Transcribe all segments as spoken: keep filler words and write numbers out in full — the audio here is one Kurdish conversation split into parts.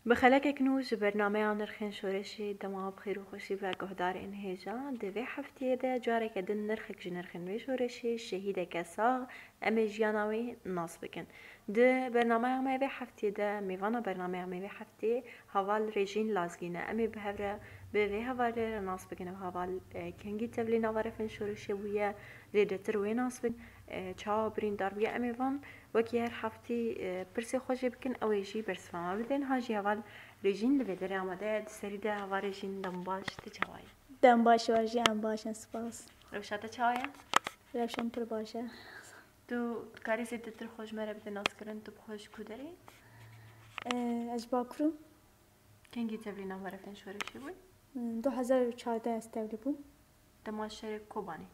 Bi xelekek nû ji bernameya Nirxên Şoreşê dema bi xêr û xweşî ve guhdarên hêja. Di vê heftiyê de careke din nirxek ji nirxên vê şoreşê, şehîdeke sax, em ê jiyana wê nas bikin. Di bernameya me vê heftiyê de, mêvana bernameya me vê heftiyê Heval Rêjîn Lazgî ne. Em ê bi hev re bi vê hevalê re nas bikin. Ev heval, e, kengî tevlî nava refên şoreşê bûye, zêdetir wê nas bikin. E, çawa birîndar bûye, em ê van wekî her heftî, e, pirsê xwe jê bikin, ew ê jî bersiva me bidin. Ha jî heval Rêjîn li vê derê amade ye. Di serî de heval Rêjîn dem baş, tu çawa yî? Dem baş, we jî em baş in, spas. Rewşa te çawa ye? Rewşa min pir baş e. Tu dikarî zêdetir xwe ji me re bidî naskirin, tu bi xwe ji ku derê yî? Ee, ez ji Bakur im. Kengî tevlî nava refên şoreşê bûyî? Hmm, du hezar û çardeh ez tevlî bûm. Dema şerê Kobanê?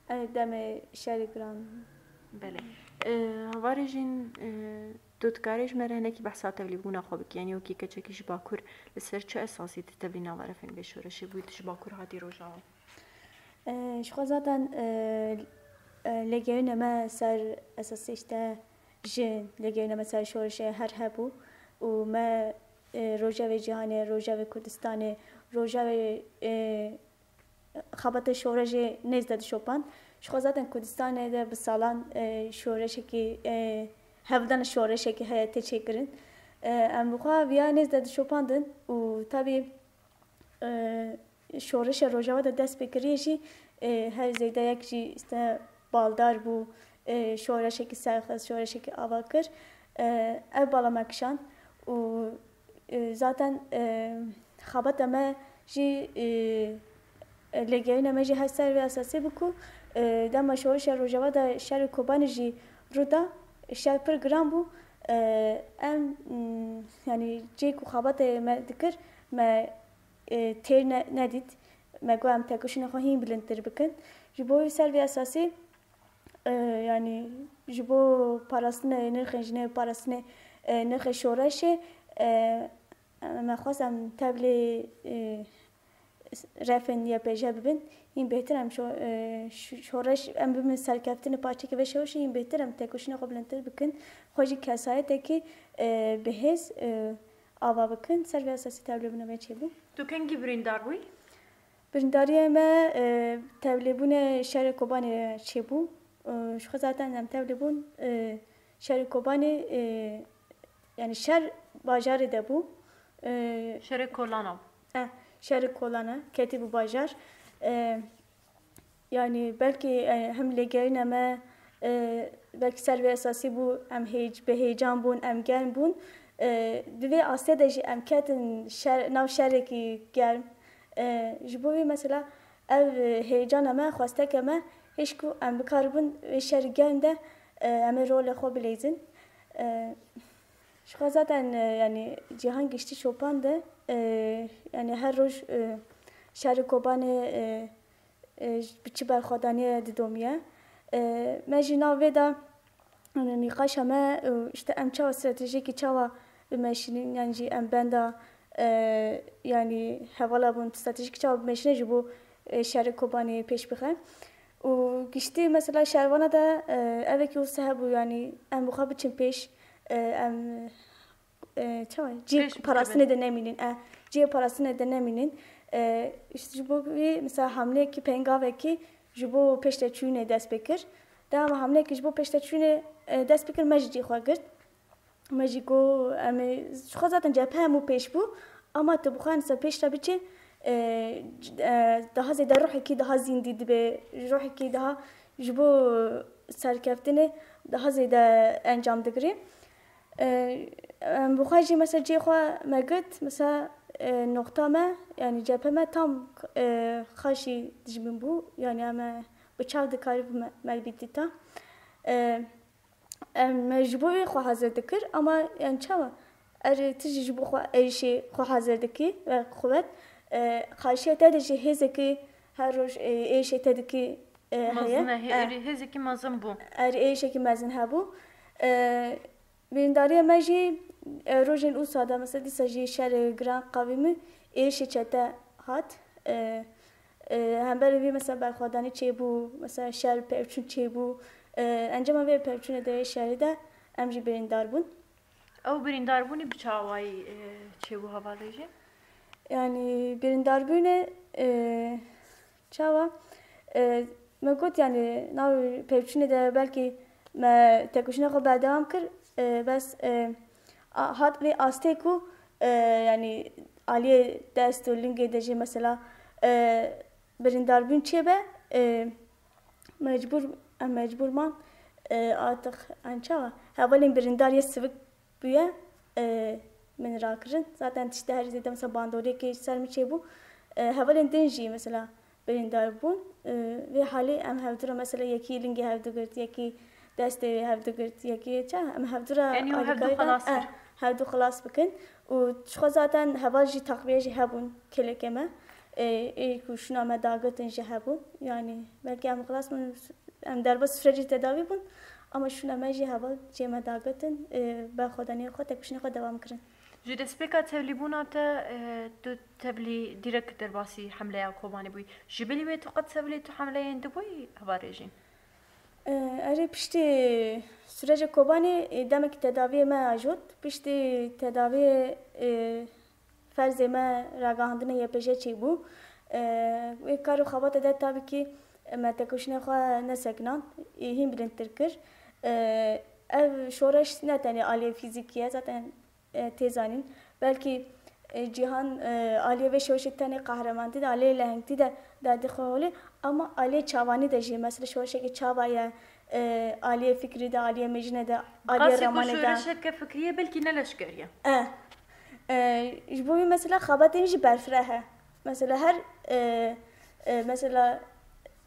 Erê, demê şerê giran. Belê. Ee, heval Rêjîn, ee, tu dikarî ji me re hinekî behsa tevlîbûna xwe bikî, yanî wekî keçekî ji Bakur li ser çi esasî tu tevlî nava refên vê şoreşê bûyî, tu ji Bakur hatî Rojava? Ee, ji xwe zaten, ee, ee, lêgerîna me ser esasî işte jin, lêgerîna me ser şoreşê her hebû û me, ee, rojevê cîhanê, rojevê Kurdistanê, rojevê, ee, xebatê şoreşê nêz de dişopand. Ji xwe zaten Kurdistanê de bi salan, ee, şoreşekî, ee, hevdana şoreşekî heye tê çêkirin. Ee, em bi xwe viya nêz de dişopandin û tabî, e, şoreşa Rojava de dest pê kiriye jî, e, her zêdeyek jî işte baldar bû, e, şoreşekî serxist, şoreşekî ava kir. E, ev bala me kişand û, e, zaten, e, xebata me jî, e, e, lêgerîna me jî her ser vê esasê bû ku, e, dema şoreşa Rojava de şerê Kobanê jî rû da, şer pir giran bû. E, em, m, yanî cihê ku xebatê me dikir, me e, têr ne-, nedît. Me got em tekoşîna xwe hîn bilindtir bikin. Ji bo wî ser vê esasî, e, yanî ji bo parastinê nirxên jinê, parastinê, e, nirxê şoreşê, e, me xwest em tevlê, e, refên Y P J bibin. Hîn bêhtir em şo-, e, ş-, şoreş, em bibin serkeftinê parçekê vê şoreşê, hîn bêhtir em tekoşîna xwe bilindtir bikin. Xwe jî kesayetekî, e, bi hêz, e, ava bikin. Ser vê esasî tevlêbûna me çêbû. Tu kengî birîndar bûyî? Birîndariyê me, e, tevlêbûnê şerê Kobanê çêbû. E, ji xwe zaten em tevlê bûn, e, şerê Kobanê, e, yanî şer bajarê de bû. E, Şerê Kolana bû. Eh, şerê Kolana, ketî bû bajar. E, Yanî belkî, e, hem lêgerîna me, e, belkî ser vê esasî bû, em hêc-, bi heyecan bûn, em germ bûn. E, di vê astê de jî em ketin şer, nav şerekî germ. E, ji bo vê mesela ev, e, heyecana me, xwesteke me, hêj ku em bikaribin vê şerî germ de, e, em ê rolê xwe bileyzin. E, ji xwe zaten, e, yanî cîhan giştî şopand e, e, yanî her roj, e, şerê Kobanê, e, e, bi çi berxwedaniyê didomiye. E, me jî nav vê de, e, nîqaşa me, e, işte em çawa stratejiyekî çawa bimeşînin, yan jî em benda, e, yanî hevala bûn stratejiyekî çawa bimeşîne ji bo, e, şerê Kobanê pêş bixe. Û giştî mesela şervana de, e, evekî wisa hebû, yanî em bi xwe biçin pêş, e, em e, çawa? Cihê parastinê de nemînin. E, cihê parastinê de nemînin. E, işte ji bo vî, mesela hamleyekî, pengavekî ji bo pêşteçûnê dest pê kir. Dema hamleyekî ji bo pêşteçûnê, e, dest pê kir, me jî cihê xwe girt. Me jî got, em ê, ji xwe zaten cephe hemû pêş bû. Ama tu bi xwe nisa pêş re biçî, e, c-, e, daha zêde ruhekî daha zîndî dibe, ruhekî daha ji bo serkeftinê daha zêde encam digirî. E, em bi xwe jî mesela cihê xwe me girt, mesela, e, noqta me, yanî cephe me tam, e, xaşî dijmin bû, yanî em, e, bi çav dikarîbin me, me bidîta. E, em, me ji bo wê xwe hazir dikir, ama yani çawa? Erê tu jî ji bo xwe êrişê xwe hazir dikî, we quwet. E, xaşiya te de jî hêzekî her roj, e, êrişê te dikî, e, heye. Mezin e, hê-, E, êrî-, hêzekî mezin bû. Erê êrişekî mezin hebû. E, Birîndariya me jî, e, rojên ûsa de, mesela dîsa jî şerê giran qavî min êrişê çete hat. E, e, hemberî vî mesela berxwedanî çêbû, mesela şer pevçûn çêbû. E, encama vê pevçûnê de yê şerî de em jî birîndar bûn. Ew birîndarbûnî bi çawayî, e, çêbû hevalê jî? Yanî birîndarbûnê, e, çawa? E, me got, yanî nav pevçûnê de belkî me tekoşîna xwe berdewam kir. E, bes, e, a- hat vê astê ku, e, yanî aliyê dest û lingê de jî mesela, e, birîndarbûn çêbe, e, mecbûr, em mecbûr man, e, artık, en çawa? Hevalên birîndar yê sivik bûye, e, min rakirin. Zaten tiştê herî zêde mesela bandoriyekê ji ser min çêbû. E, hevalên din jî mesela birîndar bûn. E, vê halê em hevdû re mesela yekî lingê hevdû girt, yekî destê hevdû girt, yekî ça, em hevdû re Yanî û hevdû alîkarî dan, xelas eh, kir. Hevdû xilas bikin. Û jixwe zaten heval jî taqviye jî hebûn kêlekê me. E, ê ku şûna me dagirtin jî hebûn. Yanî belkî em xilas bûn, em derbas sürecê tedavî bûn, ama şûna me jî heval cê me dagirtin, e, berxwedaniyê xwe, tekoşînê xwe dewam kirin. Ji destpêka tevlîbûna te, e, tu tevlî direk derbasî hemleya Kobanê bûyî. Ji bilî wê tu qet tevlî tu hemleyên dibûyî hevalê jî? E, Erê, piştî sürecê Kobanê, e, demekî tedaviyê me ajot. Piştî tedaviyê, e, ferzê me ragihandinê Y P J çêbû. E, wê kar û xebata de tabî kî me tekoşînê xwe nesekinan, ê hîn bilindtir kir. E, ev şoreş ne tenê aliyê fîzîkî ye, zaten, e, tê zanîn. Belkî, e, cîhan, e, aliyê vê şoreşê tenê qehremantî de, aliyê lehengtî de derdixwe holê, ama aliyê çavanî de jî, mesela şoreşekî çava ye, e, aliyê fikrî de, aliyê mêjine de, aliyê Qasê ku ramanê de. Şoreşeke fikrî ye, belkî ne leşkerî ye. E, e, ji bo wî mesela xebatên jî berfireh e. Mesela her, e, e, mesela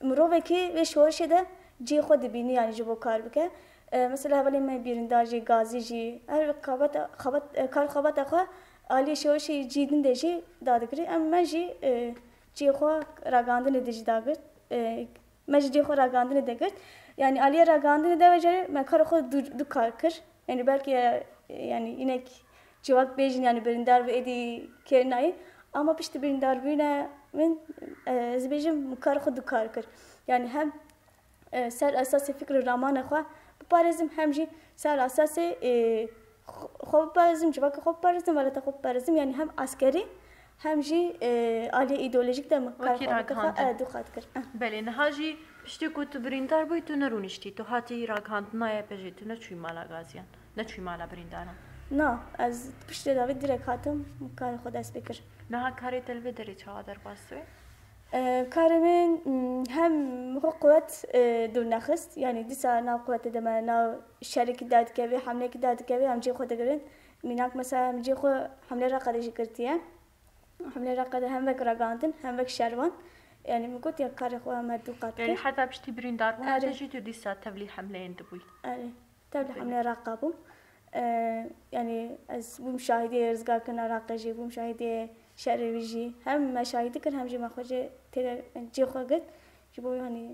mirovekî vê şoreşê de cihê xwe dibînî, yanî ji bo kar bike. E, mesela hevalên me birîndar jî, gazî jî, her xebata, xebat, e, kar xebata xwe aliyê şoreşê cî din de jî dadigirî. Em me jî, e, cihê xwe ragihandinê de jî dagirt. E, me jî cihê xwe ragihandinê de girt. Yanî aliyê ragihandinê de ve jî me kar xwe du, du kar kir. Yanî belkî, e, yanî înek civak bêjin, yanî birîndar bi êdî kêr nayê. Ama piştî birîndarbûna min, e, ez bêjim, min kar xwe du kar kir. Yanî hem, e, ser esasê fikr û ramanê xwe biparêzim, hem jî ser esasê, e, xwe, xwe biparêzim, civakê xwe biparêzim, welata xwe biparêzim. Yanî hem eskerî hem jî, e, aliyê îdeolojîk de min kar Wekî xwe dikir, ragihandin. E, du qat kir. Eh. Belê, niha jî piştî ku tu birîndar bûyî, tu nerûniştî, tu hatî ragihandina Y P J, tu neçûyî mala gaziyan, neçûyî mala birîndaran. Na, ez piştî davê direk hatim, karê xwe dest pê kir. Niha karê te li vê derê çawa derbas dibe? E, karê min, m, hem xwe quwet, e, dûr nexist, yanî dîsa nav quwetê de me, nav şerekî derdikevê, hemleyekî derdikevê, em cihê xwe digirin. Mînak mesela em cihê xwe hemlê Reqedê jî girtiye. Hemlê Reqedê hem wek ragihandin, hem wek şervan. Yanî min got ya karê xwe me du qat kir. Yanî heta piştî birîndarbûna te Erê. Jî tu dîsa tevlî hemleyên dibûyî. Erê. Tevlî Belê. Hemlê Reqa bûm. E, yanî ez bûm şahidê rizgarkirina Reqê jî, bûm şahidê şerê wî jî. Hem me şahidî kir, hem jî me xwe jê tê de cê xwe girt. Ji bo yanî,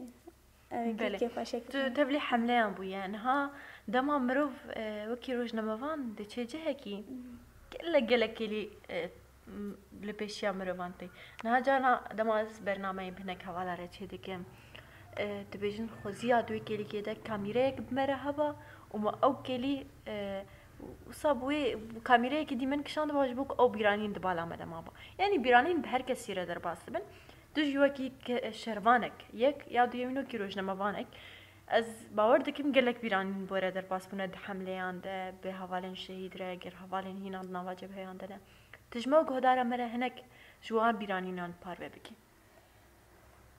e, Belê. Kêfxweşek. Tu tevlî hemleyan bûye. Niha dema mirov, e, wekî rojnamevan diçe cihekî, gelek gelek kêlî, e, m, li pêşiya mirovan tê. Niha carna dema ez bernameyên bi hinek hevala re çê dikim, e, dibêjin xweziya di wê kêlîkê de kamîreyek bi me re heba û me ew kêlî, e, wisa bi wê kamîreyekî dî min kişandiba ji bo ku ew bîranîn di bala me de maba. Yanî bîranîn bi her kesî re derbas dibin. Tu jî wekî ke-, şervanek yek, ya duyemîn wekî rojnamevanek. Ez bawer dikim gelek bîranîn bi we re derbas bûne di hemleyan de, bi hevalên şehîd re, gel hevalên hînan di nava cebheyan de ne. Tu ji me û guhdara me re hinek ji wan bîranînan parve bikî.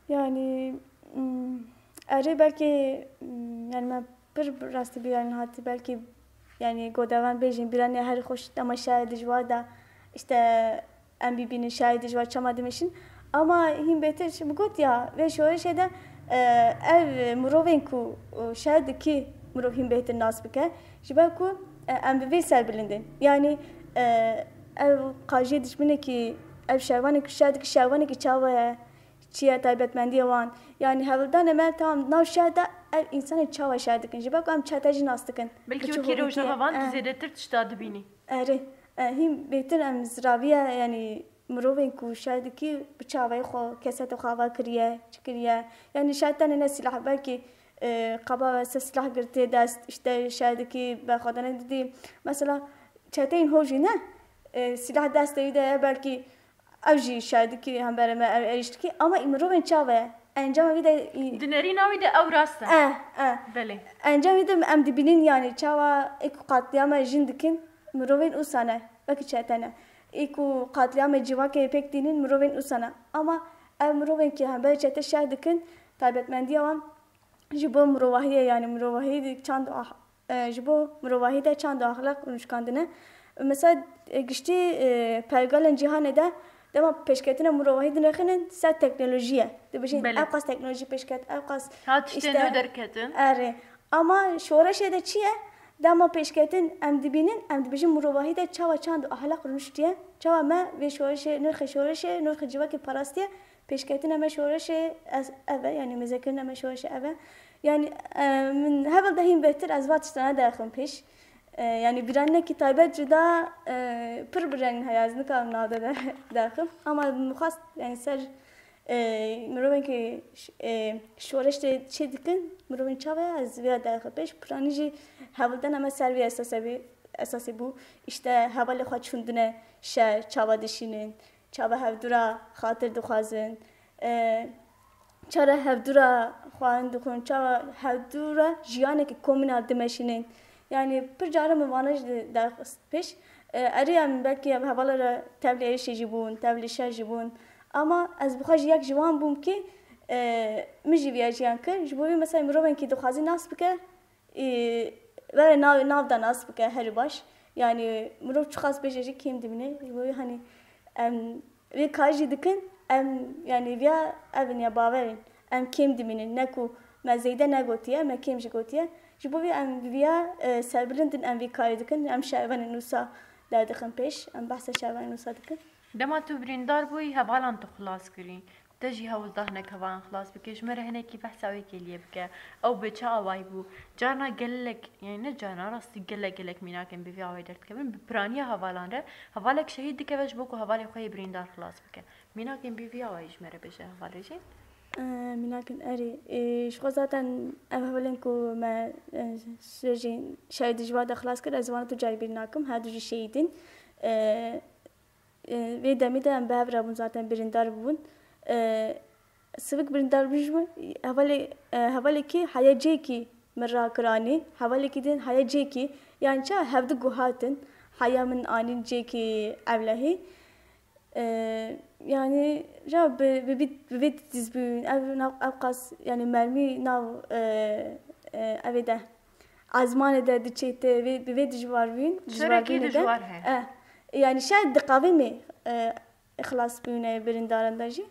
Yanî, mm, erê belkî, mm, yanî me pir rastî bîranîn hatî, belkî, yanî godevan bêjin bîranî herî xweş dema şayê dijwar de, işte, em bibînin şayê dijwar çema dimeşin. Ama hîn bêhtir ji min got ya, vê şoreşê de, e, ev mirovên ku, e, şayê dikî mirov hîn bêhtir nas bike. Ji ber ku, e, em bi vê serbilind in. Yanî, e, ev qajiyê dijminekî, ev şervanekî şayê dikî şervanekî çawa ye, çi ye taybetmendiyê wan. Yanî hevldanê me tamam nav şer de ev însanê çawa şer dikin. Ji ber ku em çete jî nas dikin. Belkî Piçûk wekî û rojnamevan tu eh, zêdetir tişta dibînî. Erê, eh, hîn bêhtir em ziraviya, yanî mirovên ku şer dikî bi çavayê xwe kesetê xwe ava kiriye, çi kiriye. Yanî şer tenê ne silah, belkî, eh, qaba se silah girtiye dest, işte şer dikî berxwedane didî. Mesela çeteyên hov jî ne, e, sîlah destê wî de ye, belkî ew jî şer dikî, hemberê me ew êrîş dikî, ama î mirovên çawa ye? Encama wî de î- Di nerîna wî de ew rast e. Eh, eh. Belê. Encam wî de em dibînin, yanî çawa ê ku qatliyama jin dikin, mirovên usa ne, wekî çete ne. Ê ku qatliyama civakê pêk tînin, mirovên usa ne. Ama ev mirovên ki hemberê çete şer dikin, taybetmendiya wan ji bo mirovahiyê, yanî mirovahî de çand ah-, e, ji bo mirovahî de çand û axlaq rûnişkandine. Mesela, e, giştî, e, pergalên cîhanê de dema pêşketina mirovahî dinirxînin ser teknolojî ye. Dibêjin, Belê. Ew qas teknolojî pêşket, ew qas Ka tiştên işte nû derketin. Erê. Ama şoreşê de çi ye? Dema pêşketin em dibînin, em dibêjin mirovahî de çawa çand û axlaq rûniştiye, çawa me vê şoreşê, nirxê şoreşê, nirxê civakê parastiye, pêşketina me şoreşê ez-, ev e, yanî mêzekirina me şoreşê ev e. Yanî, e, min heval de hîn bêhtir ez va tiştana derxim pêş. E, yanî bîranînekî taybet cuda, e, pir bi reng heye, ez nikarim nav de de-, derxim. Ama min xwest, yanî ser, e, mirovên ki ş-, e, şoreş tê çê dikin, mirovên çawa ye, ez vêya derxim pêş. Piranî jî hevildana me ser vê esasê bî-, esasê bû. Îşte hevalê xwe çûndine şer, çawa dişînin, çawa hevdû re xatir dixwazin, e, çawa hevdû re xwarin dixwin, çawa hevdû re jiyanekî komînal dimeşînin. Yanî pir caran min vana jî derxist pêş. E, erê em belkî em hevala re tevlî êrişê jî bûn, tevlî şer jî bûn. Ama ez bi xwe jî yek ji wan bûm ki, e, min jî viya jiyan kir. Ji bo vê mesela mirovên ki dixwazî nas bike, Ê, were nav, nav de nas bike herî baş. Yanî mirov çiqas bêje jî kêm dimîne. Ji bo wê, hanî, em vê karî jî dikin, em, yanî, viya ev in ya bawer in. Em kêm dimînin. Ne ku me zêde negotiye, me kêm jî gotiye. Ji bo vê em viya, e, serbilind in, em vê karî dikin, em şervanên wisa derdixin pêş, em behsa şervanên wisa dikin. Dema tu birîndar bûyî, hevalan tu xilas kirî. Te jî hewl da hinek hevalan xilas bike. Ji me re hinekî behsa wê kêliyê bike. Ew bi çi awayî bû? Carna gelek, yani ne carna, rastî gelek gelek mînakên bi vî awayî derdikevin. Bi piraniya hevalan re, hevalek şehîd dikeve ji bo ku hevalê xwe yê birîndar xilas bike. Mînakên bi vî awayî ji me re bêje hevalê jî. Ee, mînakên erê. Ee, ji xwe zaten ev hevalên ku me, e, ji şerê dijwar de xilas kir, ez wana tu carî bîr nakim. Her du jî şehîd in. Ee, E, vê demê de em bi hev re bûn, zaten birîndar bûbûn. E, sivik birîndar bû ji min, hevalê, e, hevalekî heye cêkî min rakiranî, hevalekî din heye cêkî, yani ça hevdu guhatin, heya min anîn cêkî ewlehî. E, yani, ja bi, bi, bi, bi vê tîz bûn, ev nav, ev qas, yani mermî nav, e, e, evê de, ezmanê de diçê te, vê, bi vê dijwar bûn, Şerekî dijwar bûnê de. Dijwar heye. E, yani şer diqavê me, e, xilas bûne birindaran de jî.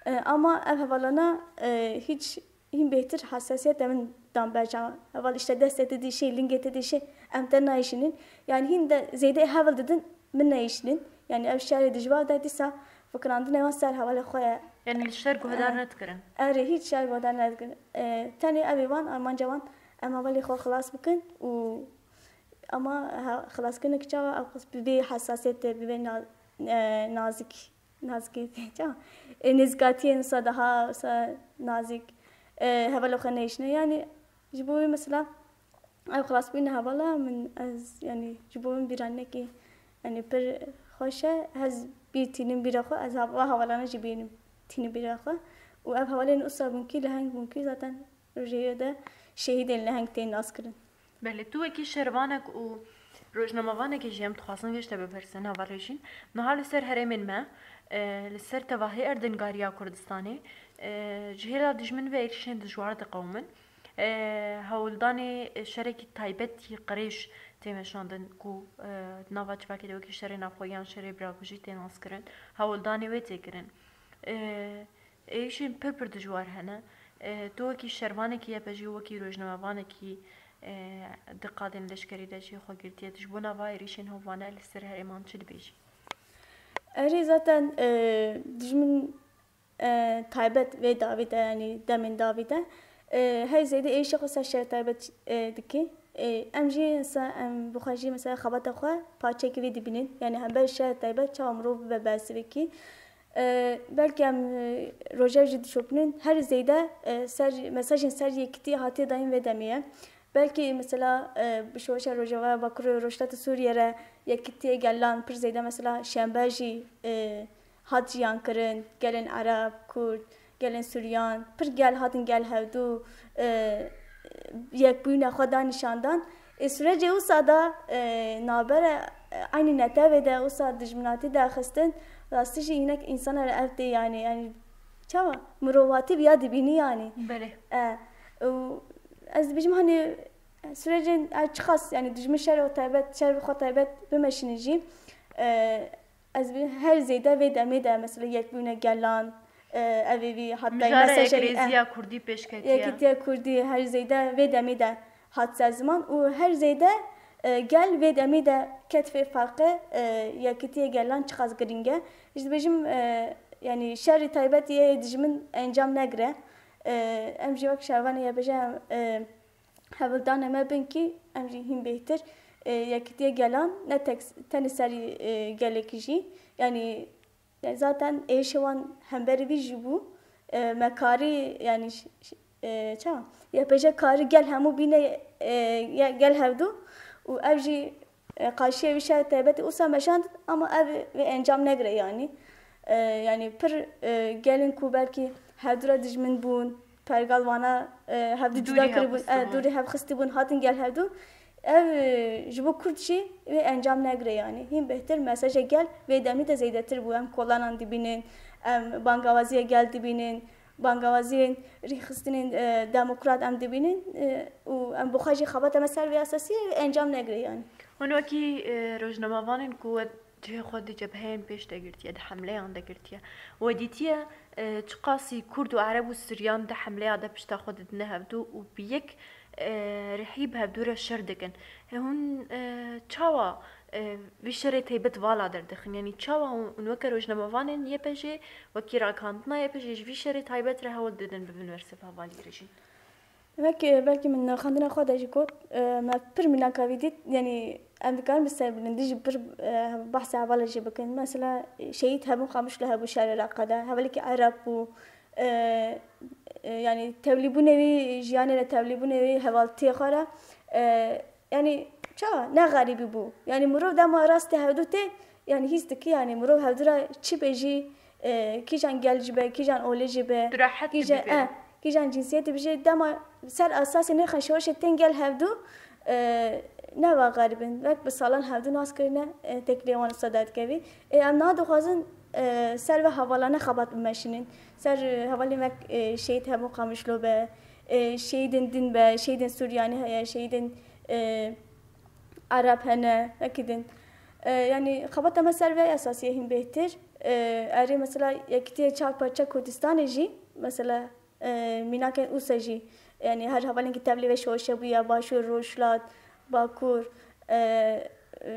E, ama ev hevalana, e, hiç hîn bêhtir hesasiyete min dan ber çavan. Heval işte destê te dişê, lingê te dişê, em te nayişînin. Yani hîn de zêde heval didin, min neyişînin. Yani ev şerê dijwar de dîsa fikirandinê wan ser hevalê xwe ye. Yani li şer guhdar E, nedikirin. Erê, hiç şer guhdar nedikirin. E, tenê ev ê wan, armanca wan, em hevalê xwe xilas bikin û ama he, xilaskirinekî çawa ew qas bi vê hesasiyetê, bi vê na-, e, nazik, nazikê, çawa? E, nêzikatiyên wisa daha wisa nazik, e, hevalê xwe neyişîne. Yani ji bo wê mesela ev xilasbûyîna hevala min ez, yani ji bo min bîranînekî, yani pir xweş e. Ez bîr tînim bîra xwe, ez hava hevalana jî bînim tînim bîra xwe. Û ev hevalên usa bûn kî, leheng bûn kî, zaten rojê de şehîdên leheng tên naskirin. Belê, tu wekî şervanek û rojnamevanekê jî em dixwazin vê ji te bipirsin, hevalê Rêjîn. Niha li ser herêmên me, e, li ser tevahî erdnîgariya Kurdistanê, e, ji hêla dijmin ve êrişên dijwar diqewimin. E, hewldanê şerekî taybet yî qirêj tê meşandin ku, e, di nava civakê de wekî şerê navxwe yan şerê birakujî tê naskirin. Hewldanê wê tê kirin. E, Êrîşên pir pir dijwar hene. E, tu wekî şervanekî Y P G û wekî rojnamevanekî, e, di qadên leşkerî de jî xwe girtiye. Tu ji bo nava êrîşên hovane li ser herêman çi dibêjî? Erê zaten, e, dijmin, e, taybet vê davî de, yanî demên davî de, e, her zêde êrîşê xwe ser şer taybet, e, dike. E, em jî, mesela, em bi xwe jî, mesela, xebata xwe parçeyekî vê dibînin. Yanî hember şer taybet çawa mirov bibe bersivekî. E, belkî em, e, rojev jî dişopînin. Her zêde, e, ser, mesajên ser yekitî hatiye dayîn vê demê ye. Belkî mesela, e, bi şoreşa Rojava Bakur û Rojhilatê Sûriye re Yekîtiyê gelan pir zêde mesela şembe jî, e, hat jiyan kirin, gelên Ereb, Kurd, gelên Suryan, pir gel hatin gel hevdû, e, yekbûyîna xwe da nîşandan. Ê, sürecê wisa da, e, nabere, e, eynî netewê de wisa dijminatî daxistin, rastî jî hinek însanan re ev tê, yanî, yanî çawa? Mirovatî viya dibînî, yanî. Belê. E, û ez dibêjim, hani, sürecên, e, çiqas, yanî, dijmin şerê xwe taybet, şerê xwe taybet bimeşînin jî, e, ez bi-, her zêde vê demê de, mesela, yekbûyîna gelan, e, evê vî, hatta Mijara mesajê, e, Eklezya Kurdî pêş ketiye. Yekîtiya Kurdî her zêde vê demê de hat ser ziman û her zêde, e, gel vê demê de ket vê ferqe, e, yekîtiyê gelan çiqas girîng e. Ji dibêjim, e, yanî şerê taybet yê dijmin encam negire. E, em jî wek şervanê Y P J, e, hevildane me bin kî em jî hîn bêhtir, e, yekîtiyê gelan ne tek, tenê serî, e, gelekî jî, yanî, yanî zaten êşê wan hemberî vî jî bû. E, me karî, yanî ş-, ş-, e, çawa? Y P J karî gel hemû bîne, e, ye-, gel hevdû û ev jî, e, qaşiyê vî şerê taybetî wisa meşand, ama ev vê encam negire, yanî. E, yanî pir, e, gelên ku belkî hevdû re dijmin bûn, pergal wana, e, hevdû cuda kiribûn, e, dûrî hev xistî bûn, hatin gel hevdû. Ev, e, ji bo Kurd jî vê encam negire, yanî. Hîn bêhtir mesaja gel vê demî de zêdetir bû. Em kolanan dibînin, em bangawaziyê gel dibînin, bangawaziyên rêxistinên, e, demokrat em dibînin, e, û em bi xwe jî xebata me ser vê esasiyê encam negire, yanî. Hûn wekî, e, rojnamevanên ku we cihê xwe di cebheyên pêş de girtiye, di hemleyan de girtiye. We dîtiye, e, çiqasî Kurd û Ereb û Siryan di hemleya de pişta xwe didine hevdû û bi yek, e, rihî bi hevdû re şer dikin. Hûn, e, çawa, e, vî şerê taybet vala derdixin? Yanî çawa hûn, hûn weke rojnamevanên Y P J, wekî ragihandina Y P J ji vî şerê taybet re hewl didin bibin ber sif hevalî rejîm? Belkî, belkî min nirxandina xwe de jî got, e, me pir mînaka vî dît, yanî em dikarin bi ser bilind jî pir, e, behsa hevala jî bikin. Mesela, Şehîd hebûn Qamişlo hebû şerê Reqa de, hevalekî Ereb bû, e, e, yanî tevlîbûnê wî, jiyanê re tevlîbûnê wî, hevaltiyê xwe re, e, yanî çawa? Ne xerîbî bû. Yanî mirov dema rastê hevdû tê, yanî hîs dikî, yanî mirov hevdû re çi bê jî, e, kîjan gel jî be, kîjan olê jî be, kîjan, e, kîjan cinsiyetê bijî, dema ser esasê nirxên şoreşê tên gel hevdû, e, ne va xerîb in. Wek bi salan hevdû nas kirine, e, têkiliyê wan wisa derdikevî. Ê, em niha dixwazin, e, ser ve hevalane xebat bimeşînin. Ser, e, hevalên wek, e, Şehîd Hebûn Qamişlo be, e, şehîdên din be, şehîdên Suryanî heye, şehîdên, e, Ereb hene, wekî din. E, yanî xebata me ser vê esasiyê hîn bêhtir. E, erê mesela Yekîtiyê Çar Parça Kurdistanê jî, mesela, e, mînakên ûse jî, yanî her hevalên ki tevlî vê şoreşê bûye, Başûr, Rojhilat, Bakur, e,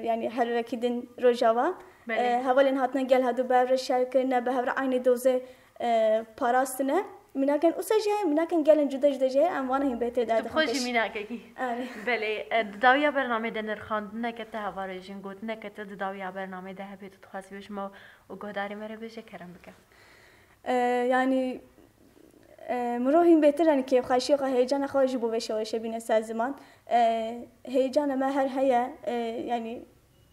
yanî her wekî din Rojava. Belê. E, hevalên hatine gel hevdû bi hev re şer kirine, bi hev re eynî dozê, e, parastine. Mînakên ûse jî heye, mînakên gelên cuda cuda jî heye, em wana hîn bêhtir derdixin pêş. Tu bi xwe jî mînakekî. Erê. Belê, e, di dawiya bernamê de nirxandineke te heval rejîm, gotineke te di dawiya bernamê de hebe, tu dixwazî bêjî me û guhdarê me re bêje, kerem bike. E, yanî, e, mirov hîn bêhtir, yanî kêfxweşiya xwe, heyecana xwe ji bo vê şoreşê bîne ser ziman. E, heyecana me her heye, e, yanî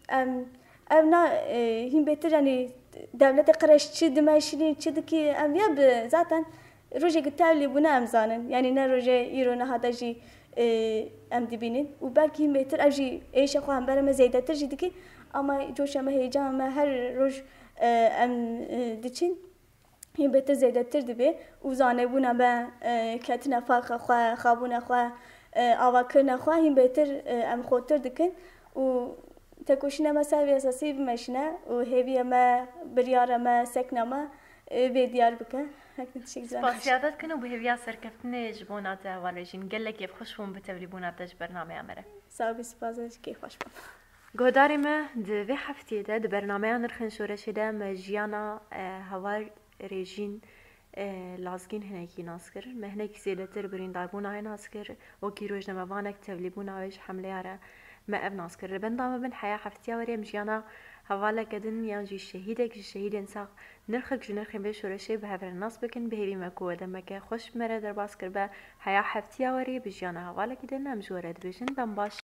em, ev na, e, hîn bêhtir, yanî dewletê qirêj çi dimeşînî, çi dikî, em ya bi zaten rojê ku tevlî bûne em zanin. Yanî ne rojê îro niha de jî, e, em dibînin. Û belkî hîn bêhtir ev jî êşa xwe hemberê me zêdetir jî dikî. Ama coşa me, heyecana me her roj, e, em, e, diçin. Hîn bêhtir zêdetir dibe û zanebûna me, e, ketine ferqa xwe, xabûna xwe, e, avakirina xwe hîn bêhtir, e, em xotir dikin û tekoşîna me ser vê esasî bimeşine û hêviya me, biryara me, sekna me, e, vê diyar bike. Spasiya te dikin û bi hêviya serkeftinê ji bona te heval rejîm. Gelek kêfxweş bûm bi tevlîbûna te ji bernameya me re. Sağ bî, spas, ez jî kêfxweş bûm. Guhdarê me, di vê heftiyê de di bernameya Nirxên Şoreşê de me jiyana, e, heval Rêjîn, e, Lazgîn hinekî nas kir. Me hinekî zêdetir birîndarbûna wê nas kir. Wekî rojnamevanek tevlîbûna wê ji hemleya re me ev nas kir. Li benda me bin, heya heftiya werê em jiyana hevaleke din yan jî şehîdek ji şehîdên sax, nirxek ji nirxên vê şoreşê bi hev re nas bikin. Bi hêvî me ku we demeke xweş bi me re derbas kiribe. Heya heftiya werê bi jiyana hevalekî din em ji we re dibêjin. Dem baş.